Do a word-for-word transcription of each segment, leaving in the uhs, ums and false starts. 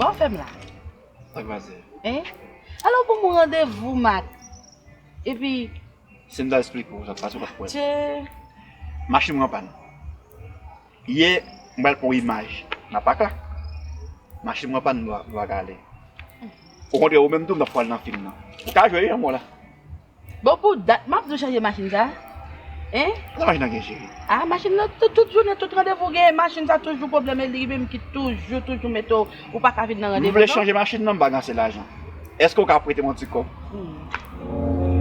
Sa w fè m la? Sa k pase? Hein? Alò pou mwen randevou, Mak. Epi si m ta esplike w sa k pase, w p ap kwè. Tchè. Machin mwen anpàn. Yè, m pral pran yon imaj nan pak la. Machin mwen anpàn, m pa, m pa ka ale. Okontrè, ou menm tou, m t ap pral nan fim nan. Ou ka jwe wi, anmò la. Bon, pou dat, m ap di w chanje machin sa. Hein? Sa machin nan gen, cheri? Ah, machin nan, tout, tout jounen, tout randevou gen, machin sa toujou pwoblèm, e li menm ki toujou, toujou mete w, ou pa ka vin nan randevou, non? M vle chanje machin nan, m pa gen ase lajan. Èske w ka prete m yon ti kòb? Hmm.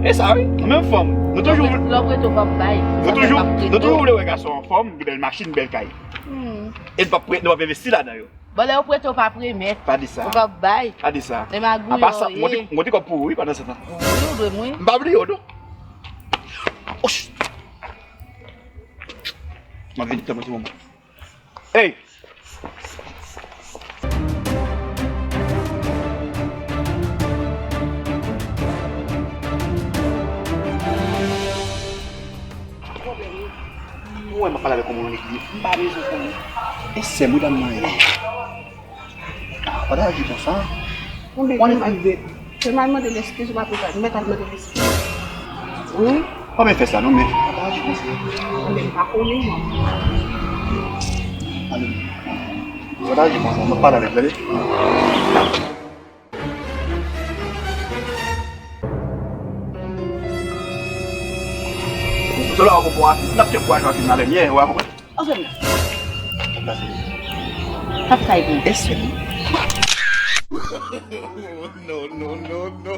E sa wi, nou menm fanm, nou toujou, lè w prete, w p ap bay. Nou toujou, nou toujou vle wè gason anfòm, gen bèl machin, bèl kay. Hmm. E nou p ap pre-, nou p ap envesti ladan yo. Bon, lè yo prete, w p ap remèt. Pa di sa. Ou p ap bay. Pa di sa. Se magouy yo ye. Apa sa, mwen te, mwen te kòb pou ou wi pandan se tan. Wi, ou dwe m wi. M pa bliye w non. Osh. M ap vini, tann mwen ti moman. Ey! Ou wè m ap pale avèk yon moun ann legliz, m pa bezwen konnen. E sè m wi, dam nan ye. Ah, pa ta aji konsa. Ou wè m ap rive. Se mal mande l eskiz, ou pa bezwen mèt al mande l eskiz. Wi. Pa byen fè sa non, men pa ta aji konsa. Men m pa konnen, non. Ale. Pa ta aji konsa, m ap pale avèk li, tande. Sou la, ou konprann, n ap tchèk pou ajan fin nan lè nyè, ou a konprann? Anfè m la. Sa fè sa e pou. Èske. No, no, no, no.